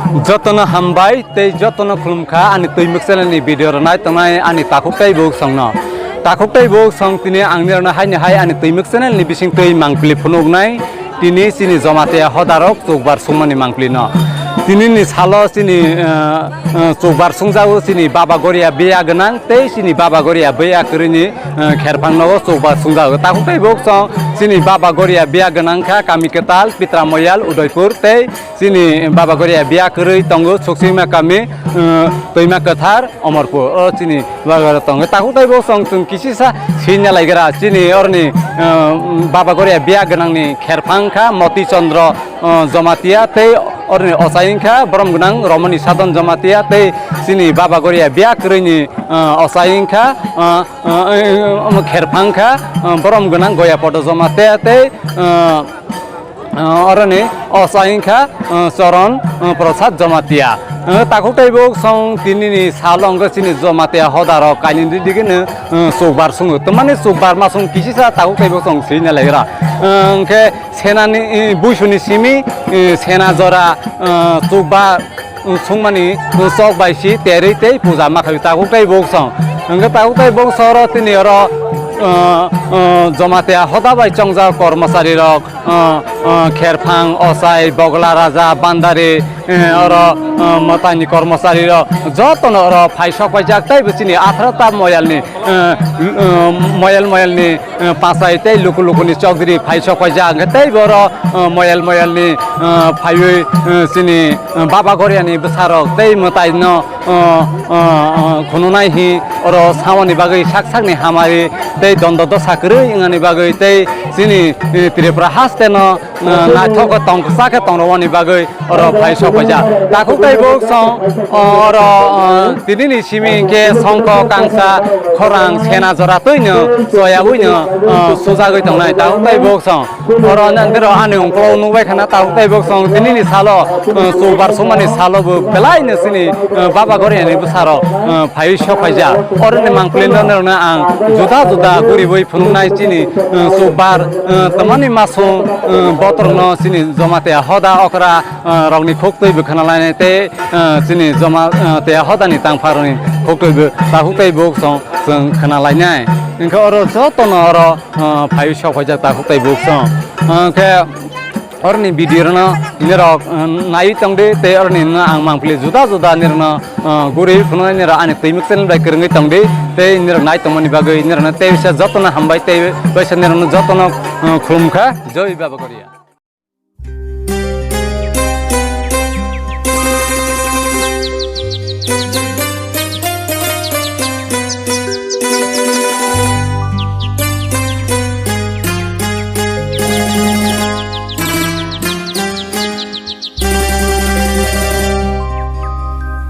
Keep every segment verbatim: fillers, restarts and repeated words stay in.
Jotono hambai tei jotono khulumkha ani Twimwk channel ni video rwnai tongnai ani takhuk tei buksongno. Takhuk tei buksong tini ang nirokno haini hai ani Twimwk channel ni bisingtwi mangpili phunuknai tini chini Jamatia hodarok chukbar sungmani mangpilino. Tinini salo chini, eh, eh, chukbar sungjago chini Baba Goria biya gwnang tei chini Baba Goria biya kwrwini, eh, kherphang nogo chukbar sungjago. Takhuk tei buksong chini Baba Goria biya gwnang kha Kami Kwtal, Pitra Moyal, Udaipur tei chini Baba Goria biya kwrwi tongo Suksima Kami, eh, Twima Kwthar, Omorpur. O chini Baba Goria tongo. Takhuk tei buksong chwng kisisa swina laigra. Chini oroni, eh, Baba Goria biya gwnangni kherphang kha Moti Chandra, eh, Jamatia tei oroni ochai wngkha borom gwnang Romoni Sadon Jamatia tei chini Baba Goria biya kwrwini, eh, ochai wngkha, eh, eh, eh, kherphang kha, eh, borom gwnang Goya Podo Jamatia tei, eh, Ah, oroni ochai wngkha, ah, Choron, ah, Prasad Jamatia. Ah, takhuk tei buksong tinini salo wngkha chini Jamatia hodarok kainwi digini, ah, chukbar sungo. Tamani chukbar masung kisisa takhuk tei buksong swina laigra. Ah, hwnkhe senani, eh, buisuni simi, eh, sena jora, ah, chukbar sungmani chok bai si terwi tei puja ma khaio takhuk tei buksong. Hwnkhe takhuk tei buksong oro tini oro, ah, ah, Jamatia hoda bai chongjak kormochari rok, ah, ah, kherphang, ochai, bogla raja, bandari, eh, oro, ah, mwtaini kormochari rok jotono oro phai sok paijak tei bo chini atharo ta moyalni, eh, eh, moyal moyalni, eh, pachai tei luku lukuni chokdiri phai sok paijak hwnkhe tei bo oro, eh, moyal moyalni, eh, phaiwi, eh, chini, eh, Baba Goriani bwsarok tei mwtaino, eh, eh, eh, khununai hi oro samani bagwi sak sakni hamari tei dondo dosa kwrwi wngnani bagwi tei chini, eh, Tripura hasteno, eh, naithok khe tong kwchak khe tongrwani bagwi oro phai sok paijak. Takhuk tei buksong, o, oro, o, tinini simi hwnkhe songkho kangsa khorang sena jora twino choyawino, o, sujagwi tongnai. Takhuk tei buksong oro nandiro ani ungkolo nukbai khana takhuk tei buksong tinini salo, o, chukbar sumani salo bo belaino chini, o, Baba Goriani bwsaro, o, phaiwi sok paijak. Oroni mangpili nonirokno ang juda juda guriwi phunuknai chini, o, chukbar, o, tamani masung, o, botorokno chini Jamatia hoda okra, ah, rokni khuk twi bo khna lainai tei, ah, chini Jamatia hodani tangpharokni khuk twi bo takhuk tei buksong chwng khna lainai. Hwnkhe oro jotono oro, ah, phaiwi sok phaijak takhuk tei buksong. Hwnkhe oroni video rokno nirok, ah, naiwi tongdi tei oroni no ang mangpili juda juda nirokno, ah, guriwi phunuknai nirok ani Twimwk channel bai kwrwngwi tongdi tei nirok nai tongmani bagwi nirokno tei bisa jotono hambai tei bisa nirokno jotono, ah, khulumkha. Joi Baba Goria.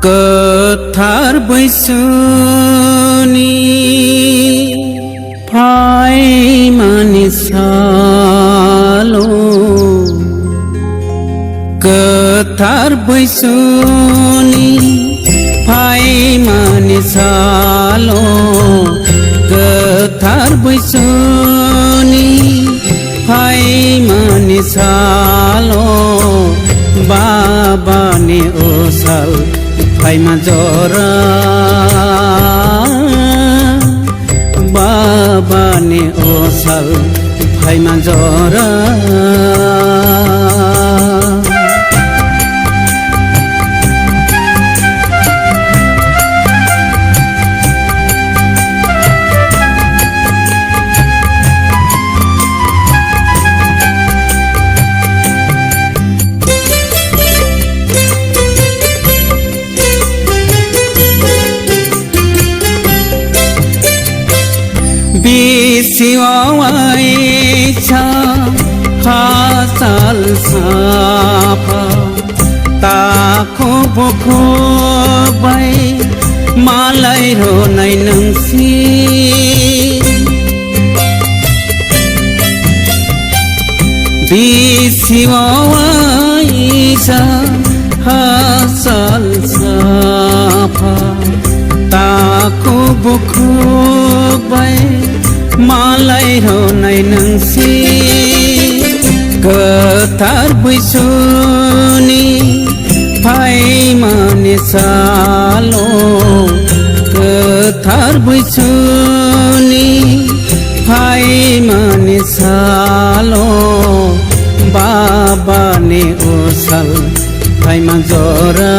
Kwthar Buisuni phaimani salo, kwthar buisuni phaimani salo, kwthar buisuni phaimani salo, babani osal phaima jora. Babani osal phaima jora. Bisi waisa hachal sapha, takhuk bukhuk bai malai rwnai nwngsi. Bisi waisa hachal sapha, takhuk bukhuk bai malai rwnai nwngsi. Kwthar buisuni phai Salo kwthar buisuni phaimani salo Babani usal phaima jora,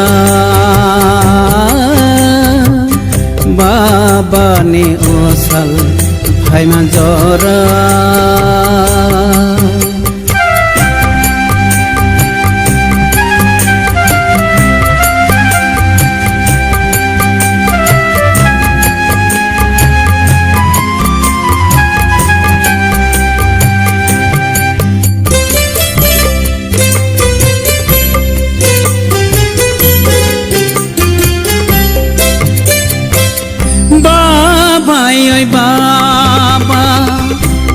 Babani usal phaima jora. Babai oi baba,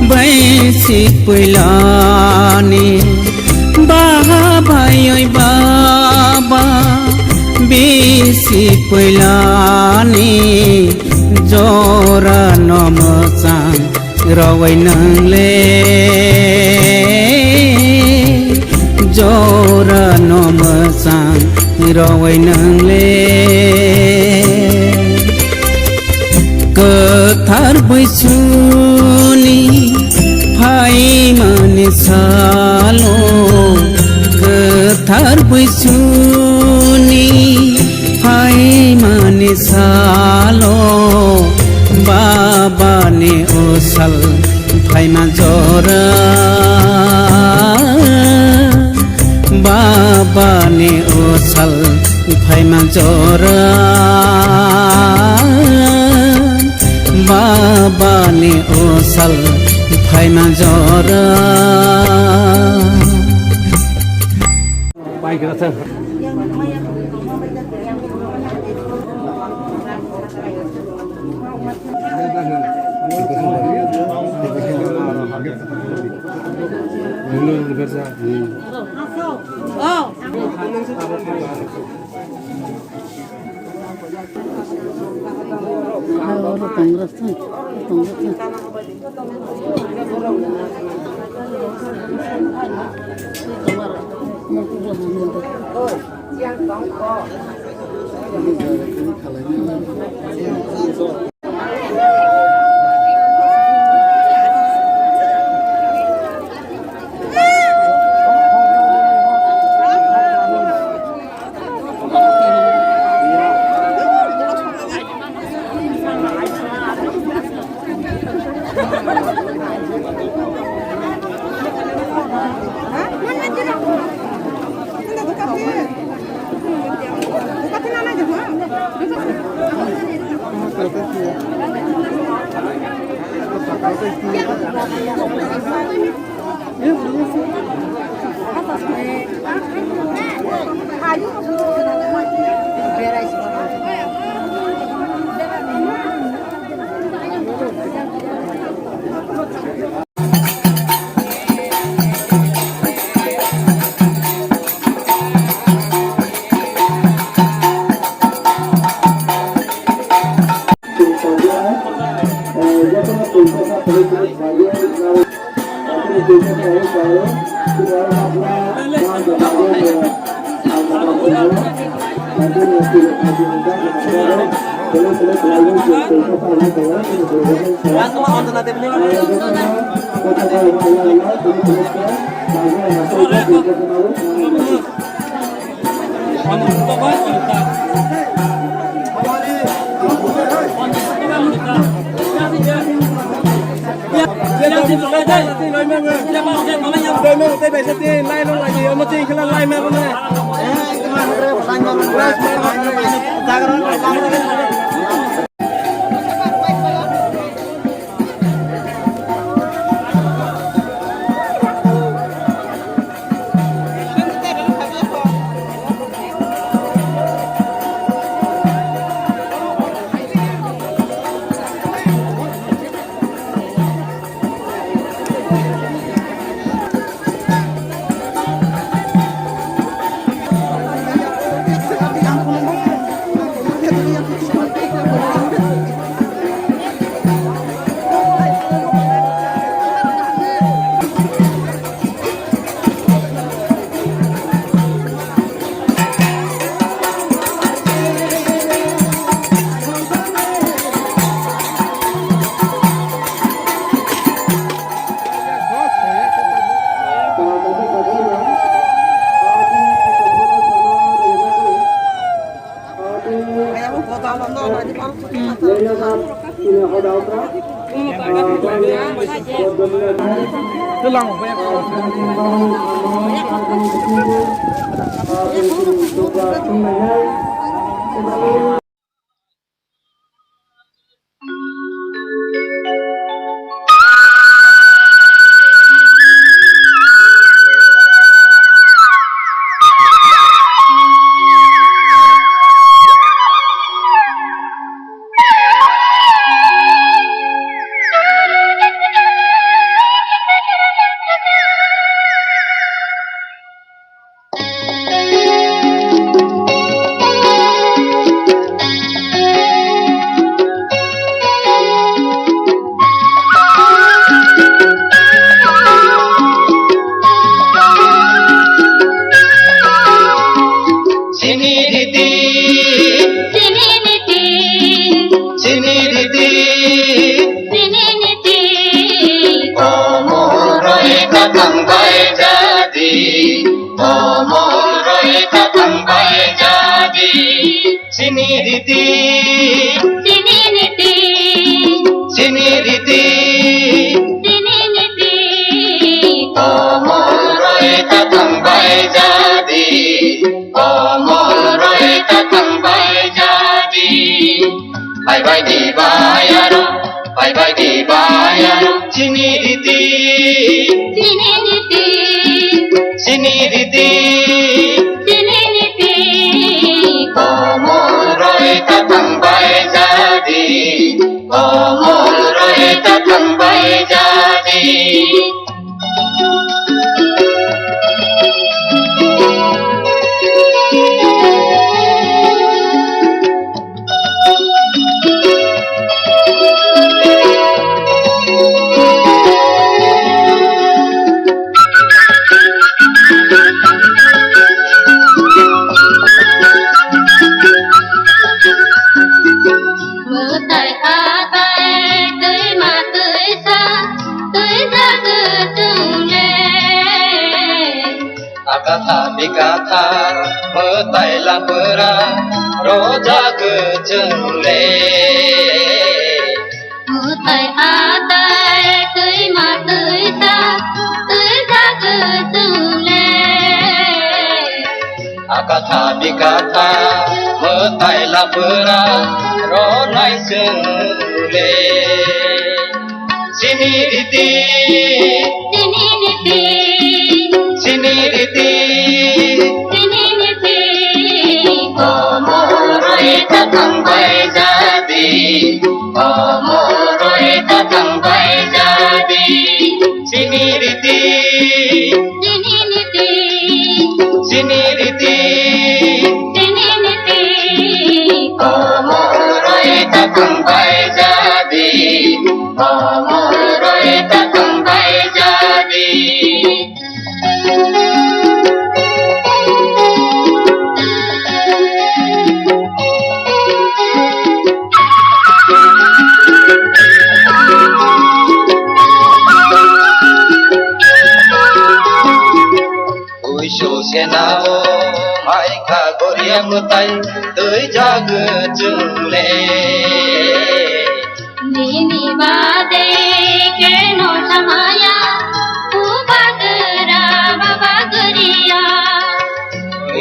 baisi puilani. Babai oi baba, bisi puilani. Jora no mwchang rowai nang le, jora no mwchang rowai nang le. Kwthar buisuni phaimani salo, kwthar buisuni phaimani salo, Babani usal phaima jora, Babani usal phaima jora, Babani usal phaima jora. Sini riti. Sini niti. Sini riti. Sini niti. Omoroi kathang bai jadi. Omoroi kathang bai jadi. Sini riti. Sini niti. Sini riti. Sini niti. Omoroi kathang bai jadi. Omoroi kathang bai jadi. Bai bai di bai aro. Bai bai di bai aro. Sini riti. Sini niti. Sini riti. Sini niti. Omoroi kathang bai jadi. Omoroi kathang bai jadi. Mwtai atai twima twisa twijak chwngle. Akatha bikatha mwtai lapura rojak chwngle. Mwtai atai twima twisa twijak chwngle. Akatha bikatha mwtai lapura ronai chwngle. Sini riti. Sini niti. Sini riti. Sini niti. Omoroi kathang bai jadi. Omoroi kathang bai jadi. Sini riti. Sini niti. Sini riti. Sini niti. Omoroi kathang bai jadi. Omoroi kathang bai jadi. Uisu senao maikha goria mwtai twijak chwngle. Nini bade keno samaya ubagra baba goria.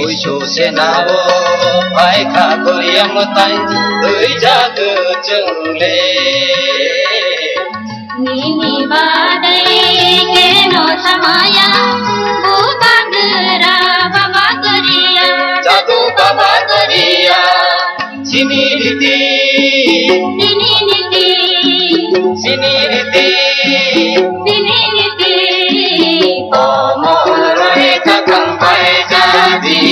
Uisu senao maikha goria mwtai twijak chwngle. Nini bade keno samaya, bubagra baba goria. Jadu baba goria. Sini riti. Sini niti. Sini riti. Sini niti. Omoroi kathang bai jadi.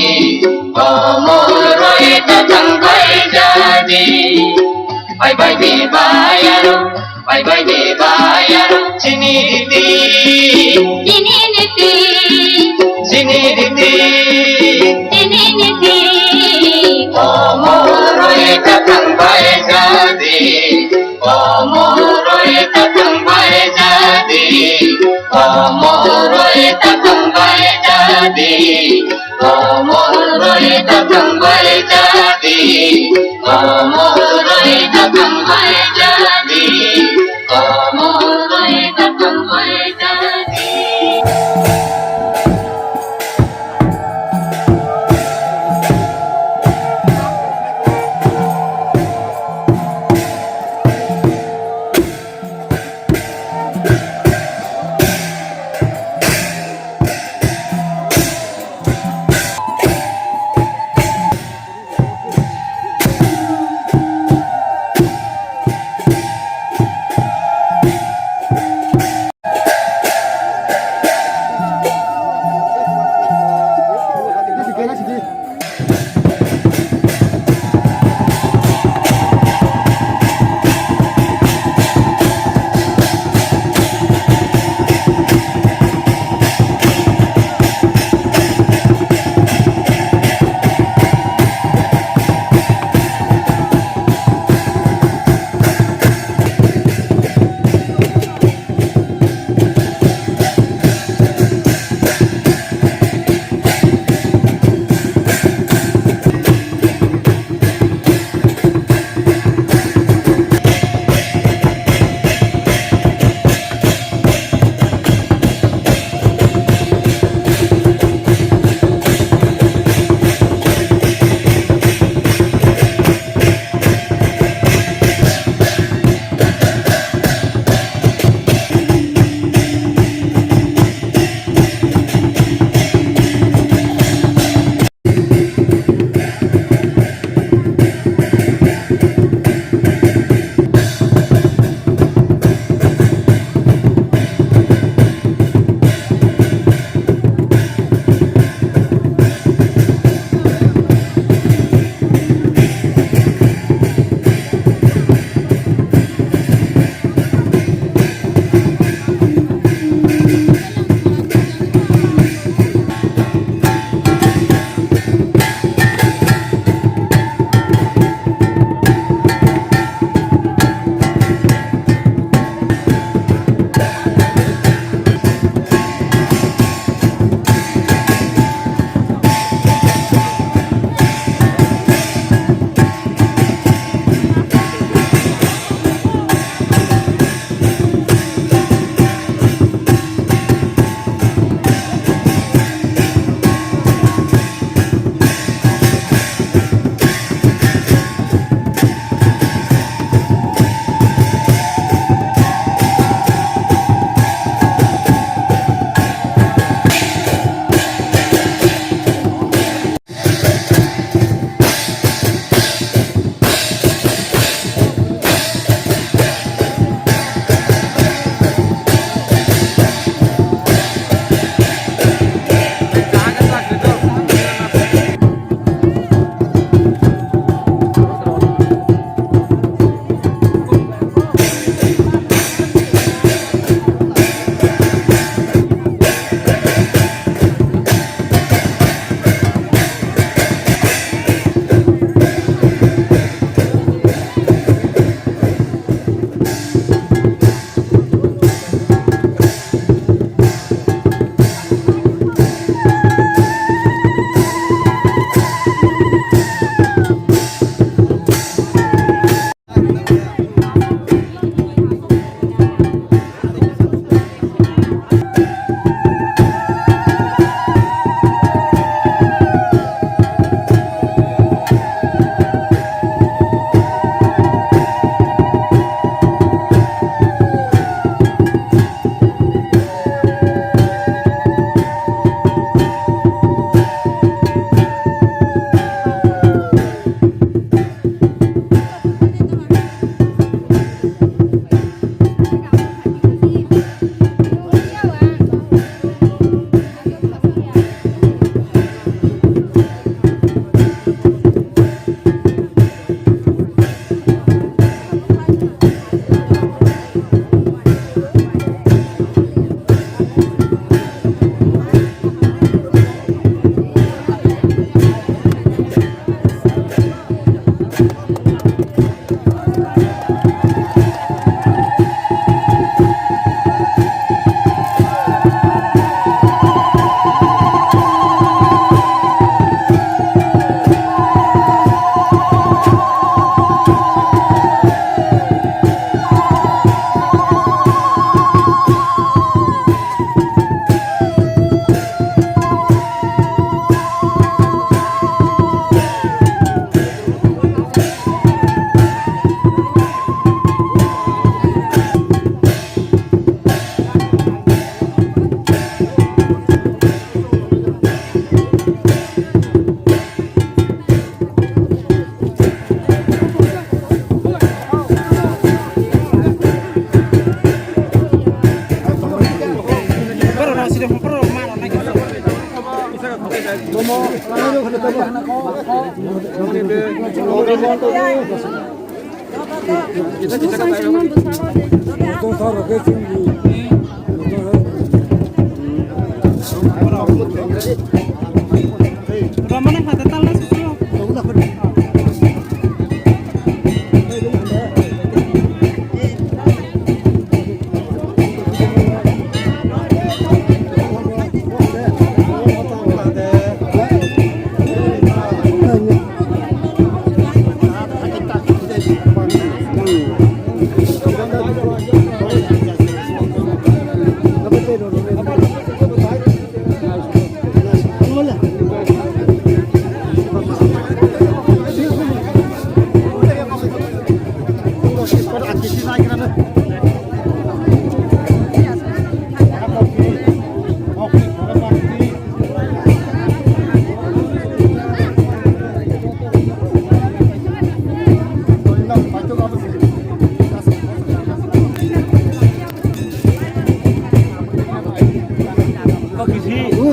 Omoroi kathang bai jadi. Bai bai di bai aro. Bai bai di bai aro. Sini riti. Sini niti. Sini riti. Sini niti. Omoroi kathang bai jadi. Omoroi kathang bai jadi. Omoroi kathang bai jadi. Omoroi kathang bai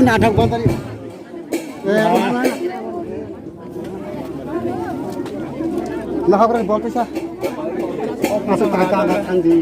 Nathok bantari. Nahabre bol pisa. Masuk tangka anak andi.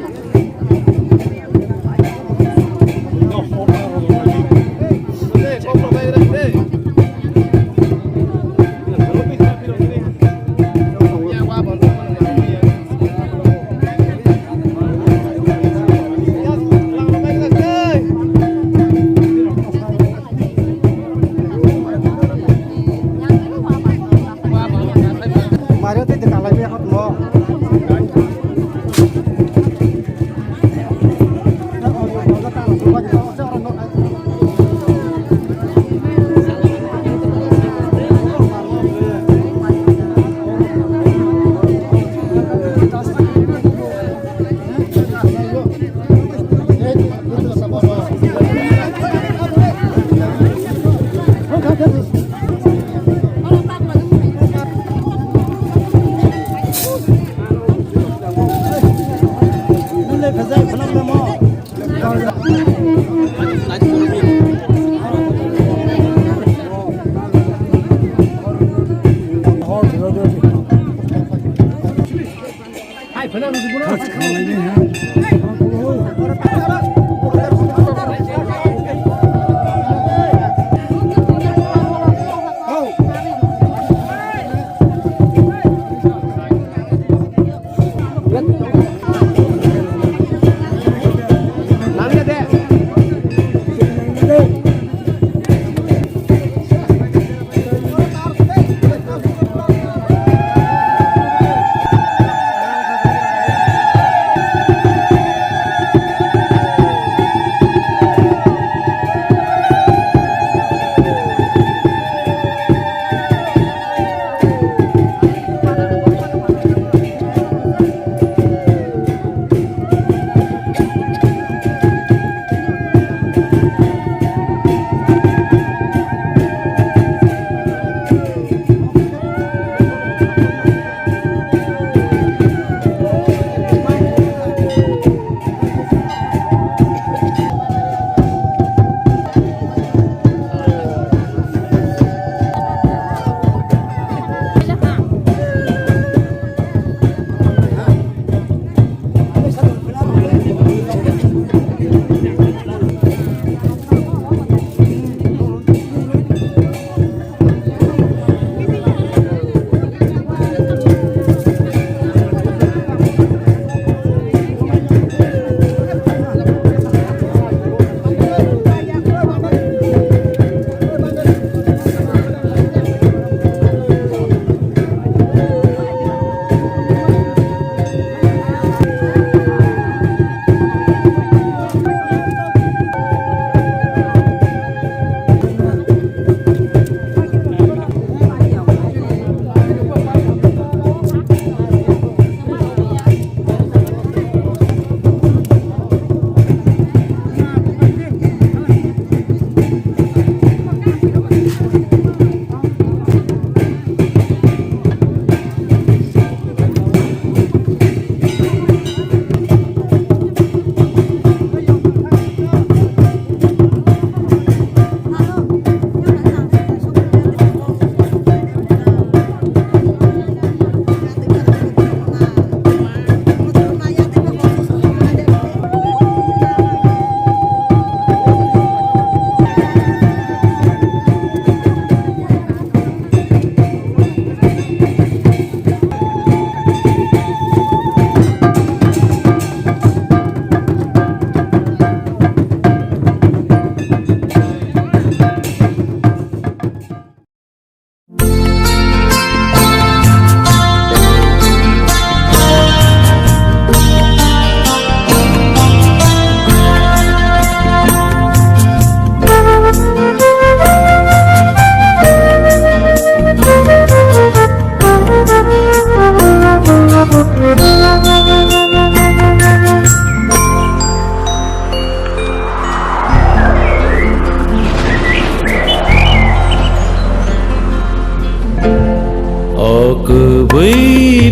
O kwbwi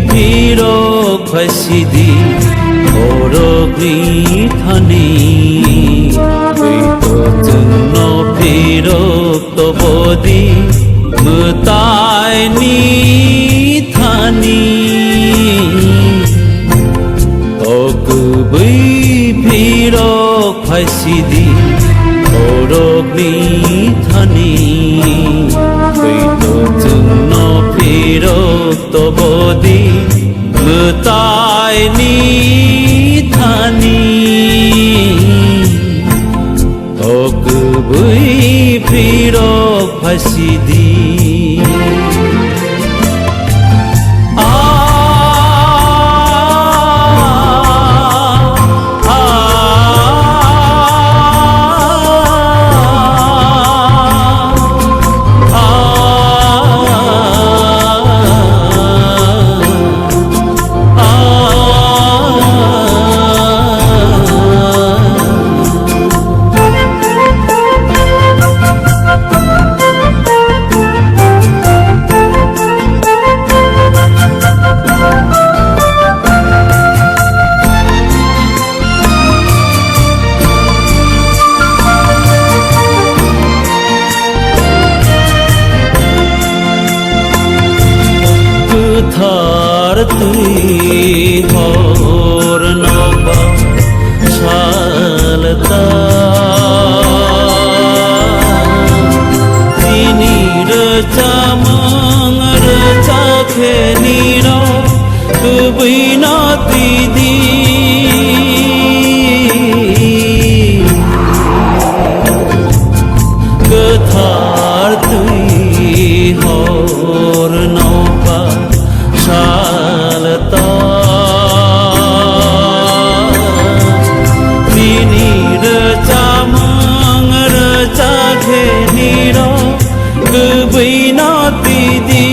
phirok phaisidi, borokni thani. Twi to chwngno phirok tobodi, mwtaini thani. O kwbwi phirok phaisidi, borokni thani. Twi to chwngno phirok tobodi, mwtaini thani. O kwbwi phirok phaisidi. Kwthar twi hor noba salta, tini rwchapmung rwchakhe nirok kwbwino tidi. Kwthar twi hor noba salta, tini rwchapmung rwchakhe nirok kwbwino tidi.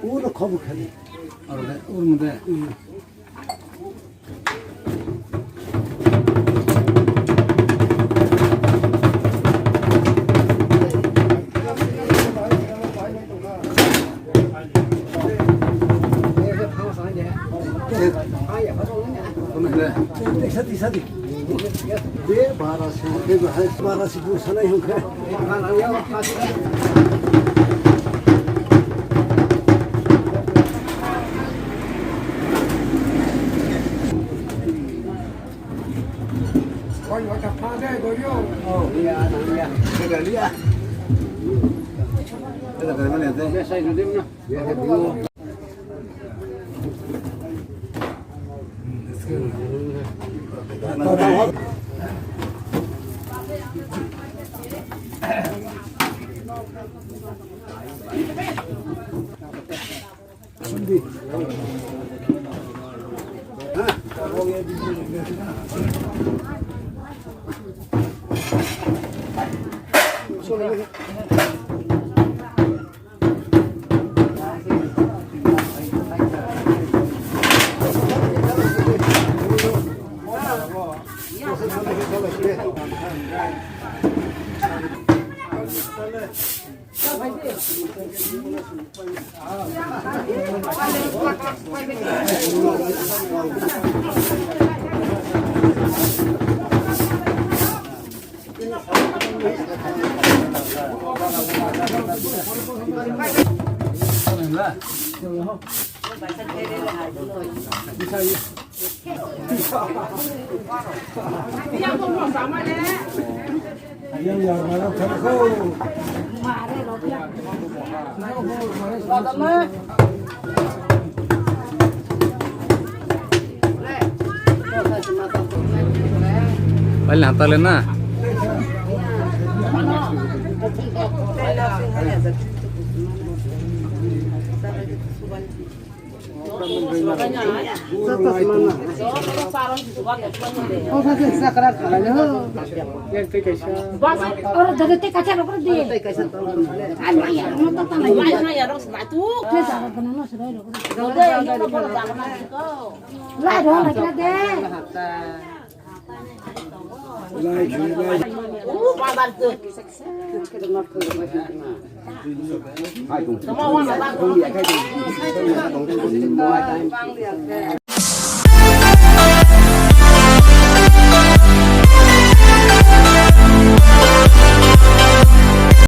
Uro khobo khani. Aro de, uro mo de. Paling hantar lena.